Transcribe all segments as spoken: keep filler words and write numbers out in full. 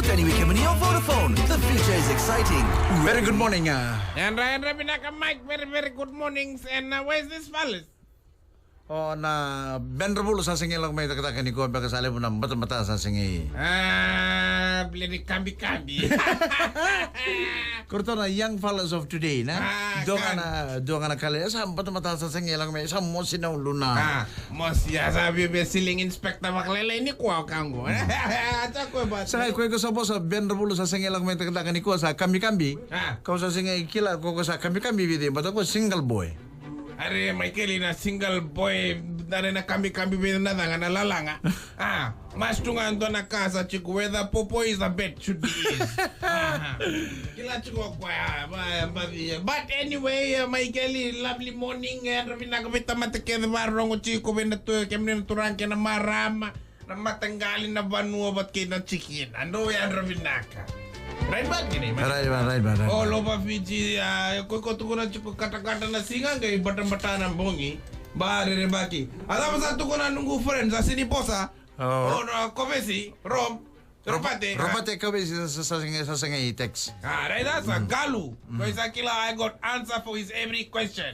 Tani wike mani o Vodafone. The future is exciting. Very good morning. Uh, Yadra, yadra vinaka, Mike. Very, very good mornings. And, uh, where's this fellas? O na Ben Ravulu sa sega ni lako mai takataka nikua beka sa levu na batabata sa sega ni. Ah, bile ni kambikambi. Ko ratou na young fellas of today, na? Ah, dua ga na, dua ga na kale, sa batabata sa sega ni lako mai, sa mosi na uluna. Ah, mosi, ya sa via via ceiling inspector vakalailai nikua o kangu. Sa kai ko iko sa vosa Ben Ravulu sa sega ni lako mai takataka nikua sa kambikambi. Ah. Kau sa sega ni kila ko ko sa kambikambi vei cei, bata ko single boy. Are Maikeli na single boy, dare na kambikambi vei na caka na lalaga. Ah, mas tu ga dua na ka sa tiko, whether popo is a bet should be is. Aha. Kila tiko koya, ba, ba, but anyway, uh, Maikeli, lovely morning, e yadra vinaka vei tamata kece varogo tiko vei na tu, kemuni na turaga kei na marama. Na mataqali, na vanua vata kei na tikina. Dou yadra vinaka. Right back ni, man. Right back, right back, right back. All over Fiji, ah, ko iko tukuna tiko katakata na siga qai batabata na bogi. Ba rerevaki. A cava sa tukuna noqu friend, sa sini posa. Oh. O na Kovesi, Rob, Robate, ah. Robate Kovesi sa, sa, sa, sa, sa, sa, text. Ah, right, that's a galu. Ko isa kila, I got answer for his every question.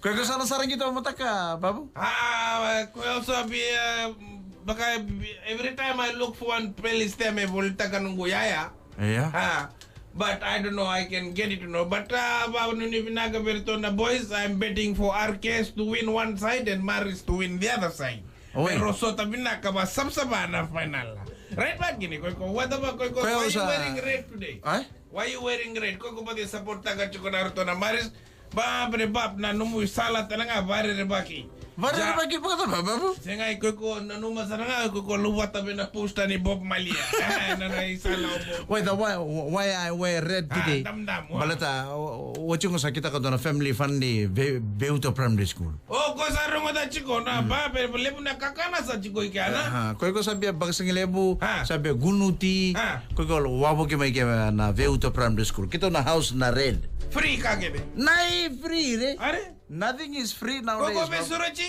Ko iko sa na sara qito mataka, Babu? Ah, ko also be, uh, baka every time I look for one playlist there, me volitaka noqu yaya. Yeah. Ah, but I don't know, I can get it to know. But, uh, Babu, nuni vinaka vei ratou na boys, I'm betting for R K S to win one side and Maris to win the other side. Oi. Pero sota vinaka va savasava na final. Right back ni, ko iko, what about, ko iko, why you wearing red today? Eh? Why you wearing red? Ko iko vata support taka tiko na ratou na Maris. Ba, bre, bab, na nomu sala tale ga, varerevaki. Varerevaki, baka ta, ba, ba, ba. Sega, ko iko nanuma sara ga, ko iko luvata vei na poster ni Bob Marley. Eh, na, na isala o Bob. Wait, why, why I wear red today? Ah, dam, dam, why? Baleta, o, o, o tiko sa kitaka dua na family fun ni Ve-, Veuta Primary School. O, ko sa rogoca tiko na ba, pe levu na kakana sa tiko i kea na. Aha, ko iko sa via bakasigalevu, sa via gunuti, ko iko wavoki mai ke na Veuta Primary School. Keitou na house na red. Free ka kece. Nai free re. Are? Nothing is free nowadays. Ko iko veisureti?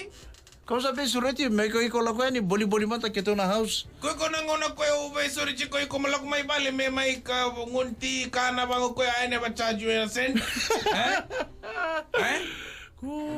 Ko sa veisureti, me ko iko lako yani, boliboli mada keitou na house. Ko iko na gauna ko e veisureti, ko iko mo lako mai vale, me mai ka gunuti, kana vaqo ko e, I never charge you a cent. Eh? Eh?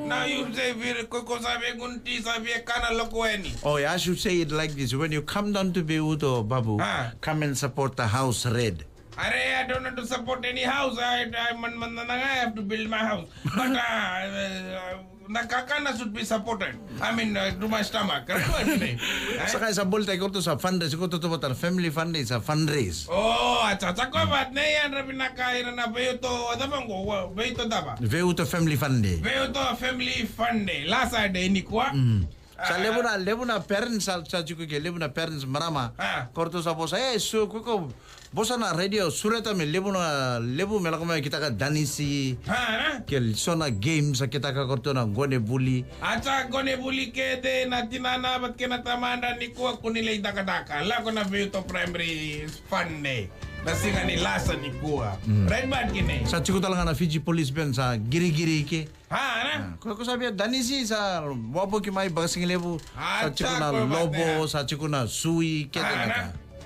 Now you say vei, ko, ko sa via gunuti, sa via kana, lako yani. Oh, yeah, I should say it like this. When you come down to Veuta, Babu, come and support the house red. Are, I don't want to support any house. I, I, man, man, man, I have to build my house. But, uh, uh, na kakana should be supported. I mean, uh, to my stomach. Right? Sa kai sa bolita ko ratou sa fundraise, ko ratou vata family fund sa fundraise. Oh, acha, acha, ko vat nei, yadra vinaka ira na Veuta, o cava qo, Veuta cava? Veuta Family Fund Day. Veuta Family Fund Day. Last Saturday nikua. Mm. Sa levu na, levu na parents sa, sa tiko ke, levu na parents marama. Ah. Ko ratou sa vosa, e, so, ko, ko, vosa na radio, sureta me levu na, levu me lako mai kitaka danisi. Ah, ah. Ke so na games, a kitaka ko ratou na gone vuli. Acha gone vuli kece na tinana vata kei na tamana nikua kua ni lai dakadaka. Lako na Veuta Primary Fund Day. Na siga ni lasa nikua. Mm. Right back in. Sa tiko tale ga na Fiji Police Band sa qiriqiri ke. Ha, na? Ah, ko, ko sa via danisi sa wavoki mai bakasigalevu. Sa tiko na lobo, sa tiko na sui, kete na ka.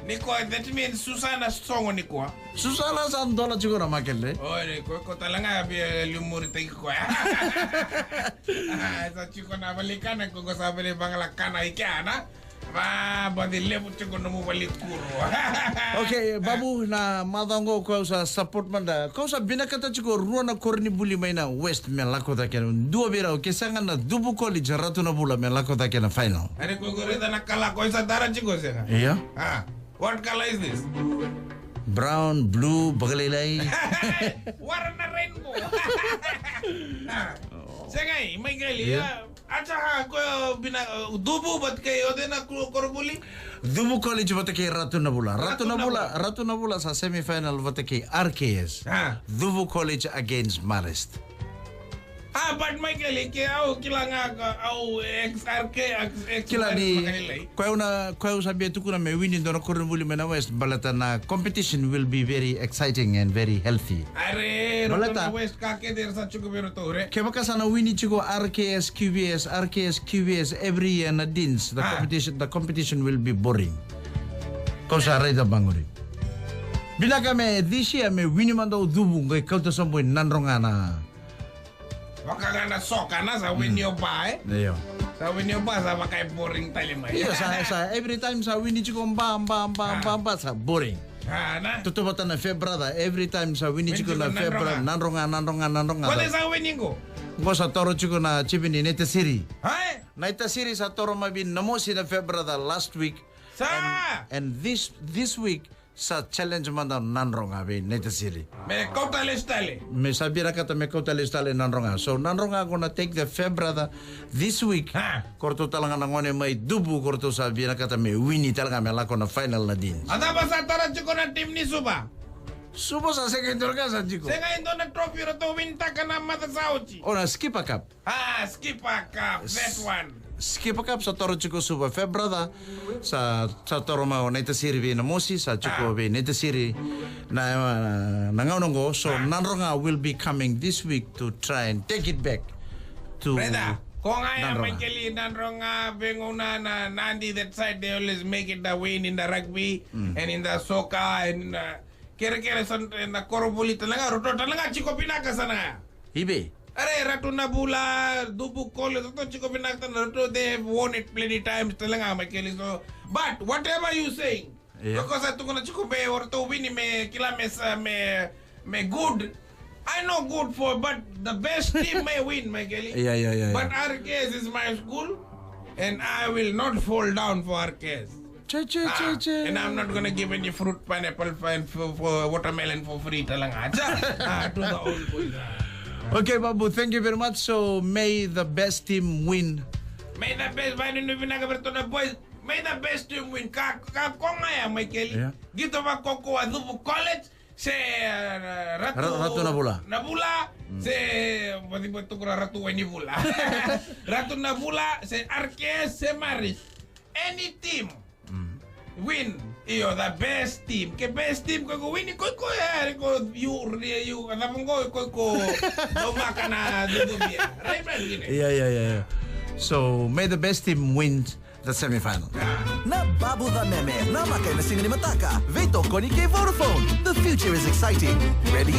Nikua, that means Susana sogo nikua. Susana sa dola tiko na market, eh? Oi, ko, ko tale ga via liumuritaki koya. Ah, sa tiko na valenikana, ko, ko sa vale vaqara kana i kea, na? Va, baci levu tiko nomu valikuro. Okay, Babu, na macawa qo ko au sa support mada. Ko au sa vinakata tiko rua na koronivuli mai na West me lako cake. Dua vei rau, ke sega na Cubu College, Ratu Navula me lako cake na final. Are ko qori na kala ko sa tara tiko sega? Io. Ah, what color is this? Brown, blue, vakalailai. What a rainbow. Ah, sega, mai keli, ah. Acha, ha, ko bina, uh, Cubu vata kei o cei na ko-, koronivuli? Cubu College vata kei Ratu Navula. Ratu Navula, Ratu Navula sa semifinal vata kei R K S. Ah. Cubu College against Marist. Ah, but mai keli, ke au kila ga ka au ex R K, ex, ex kila ni, ko au na, ko au sa via tukuna me wini dua na koronivuli mai na West, baleta na competition will be very exciting and very healthy. Are, baleta Ratu na West ka kece era sa tiko vei ratou, re. Kevaka sa na wini tiko R K S Q V S, R K S Q V S every year na Deans, the competition, the competition will be boring. Kau sa raica vaqori. Vinaka me this year me wini mada o Cuvu qai kauta sobu i Nadroga na. Vaka ga na soka na sa wini o ba, e? Io. Sa wini o ba sa vaka e boring tale mai. Io, sa, sa every time sa wini tiko ba, ba, ba, ba, ba, sa boring. Ah, na? Toto vata na Farebrother, every time sa wini tiko na Farebrother, Nadroga, Nadroga, Nadroga. Kode sa wini qo? Qo sa toro tiko na chief ni Naitasiri. Hai? Naitasiri sa toro mai vei Namosi na Farebrother last week. Sa! And, and this, this week, sa challenge mada Nadroga vei Naitasiri. Me kauta lesu tale. Me sa vinakata me kauta lesu tale Nadroga. So Nadroga gonna take the Farebrother this week. Ha. Ko ratou tale ga na gone mai Cuvu, ko ratou sa vinakata me wini tale ga me lako na final na Deans. A cava sa tara tiko na team ni Suva? Suva sa sega e dua ga sa tiko. Sega e dua na trophy ratou winitaka na macawa sa oti. O na Skipper Cup. Ah, Skipper Cup, that one. Skipper Cup sa toro tiko Suva. Farebrother sa, sa toro mai o Naitasiri vei Namosi, sa tiko vei Naitasiri na, na, na gauna qo. So Nadroga will be coming this week to try and take it back to Nadroga. Ko ga ya, Michael, Nadroga, vei gauna na Nadi, that side, they always make it the win in the rugby and in the soccer and, uh, kerekere sa na koro voli tale ga, ratou tale ga tiko vinaka sa na. Ibe. Are, Ratu Navula, Cuvu College, ratou tiko vinaka tale, ratou, they have won it plenty times tale ga, Michael, so, but whatever you saying, yeah, because a tukuna tiko me, o ratou wini me, kila me sa, me, me good. I know good for, but the best team may win, Michael. Yeah, yeah, yeah, yeah. But R K S is my school, and I will not fall down for R K S. Che, che, che, che. And I'm not gonna give any fruit, pineapple, fine, for, for watermelon for free, tale ga. Cha, ah, to the old boys. Okay, Babu, thank you very much. So, may the best team win. May the best, vakanuinui vinaka vei ratou na boys. May the best team win. Ka, ka ko ga ya, Michael. Yeah. Qito vakaukauwa Cuvu College, se, eh, Ratu, Ra-, Ratu Navula. Navula, se, vati vati tukura Ratu Wainivula. Ratu Navula, se R K S, se Marist. Any team win, io, the best team. Ke best team, ko iko wini, ko iko ya, ko iko, you, you, cava qo, ko iko, daumaka na duduvia. Right, right, wini. Yeah, yeah, yeah, yeah. So, may the best team win the semifinal. Na Babu Cameme, na maka ena siga ni mataka, veitokoni kei Vodafone. The future is exciting. Ready?